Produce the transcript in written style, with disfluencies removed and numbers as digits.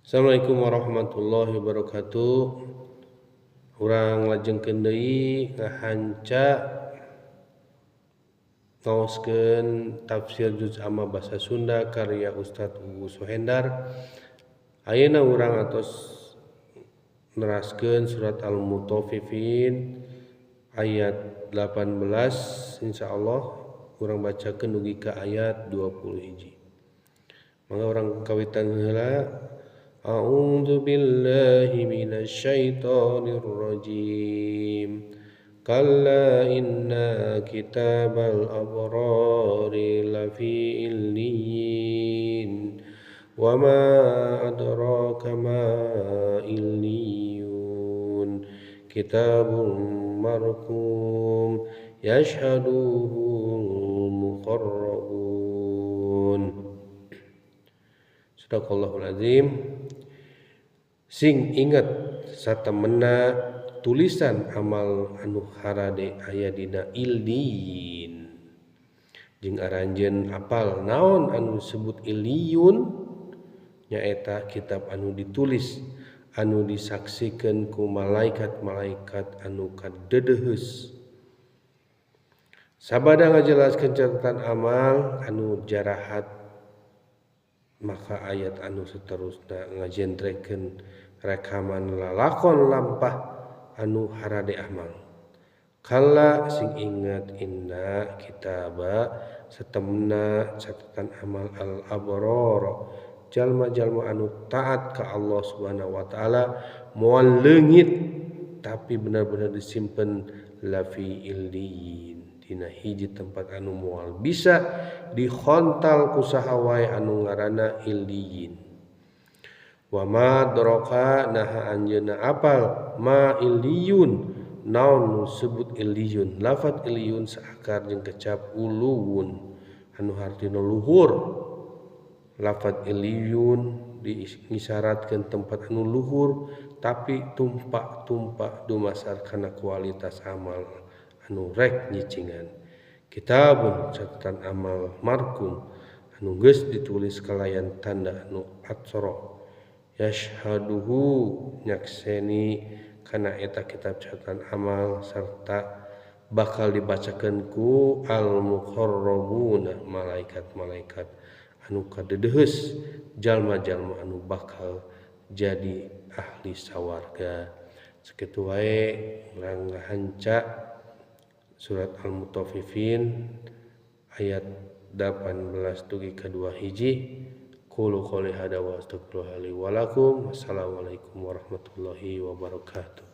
Assalamualaikum warahmatullahi wabarakatuh. Urang lajengkeun deui ngahanca ngaoskeun tafsir juz amma basa Sunda karya Ustaz Uu Suhendar. Ayeuna urang atos neraskeun surat Al-Mutaffifin ayat 18, insyaallah urang bacakeun dugi ka ayat 20 hiji. Mangga urang kawitan heula. A'udzu billahi minasyaitonir rajim. Kalla inna kitabal abrari lafi illiyin. Wa ma adraka ma illiyun. Kitabun marqum yashhaduhu muqarrabun. Shadaqallahul azim. Sing inget satemena tulisan amal anu harade aya dina illiyin. Jeung aranjeun apal naon anu disebut illiyun, nyaeta kitab anu ditulis anu disaksikeun ku malaikat-malaikat anu kadeudeus. Sabada ngajelaskeun catatan amal anu jarahat, maka ayat anu seterusna ngajentrekeun rekaman lalakon lampah anu harade amal. Kala sing ingat inna kitaba satemna catatan amal al abrar, jalma-jalma anu taat ka Allah Subhanahu wa taala moal leungit tapi benar-benar disimpen lafi illiyin, dina hiji tempat anu moal bisa dihontal ku saha wae anu ngaranna illiyin. Wa ma adraka naha anjeunna apal ma illiyun, naon nu sebut illiyun. Lafat illiyun saakar jeung kecap uluwun anu hartina luhur. Lafat illiyun diisyaratkeun tempat anu luhur tapi tumpak-tumpak dumasar kana kualitas amal anu rek nyicingan. Kitabun catatan amal markum anu geus ditulis kalayan tanda anu atsara. Yashhaduhu nyakseni kana eta kitab catatan amal serta bakal dibacakeun ku al muqarrabuna, malaikat-malaikat anu kadeudeus, jalma-jalma anu bakal jadi ahli sawarga. Sakitu wae urang ngahanca surat Al-Mutaffifin ayat 18 dugi ka 2 hiji. Qulu qouli hada wa astaghfirullaha li wa lakum. Wassalamualaikum warahmatullahi wabarakatuh.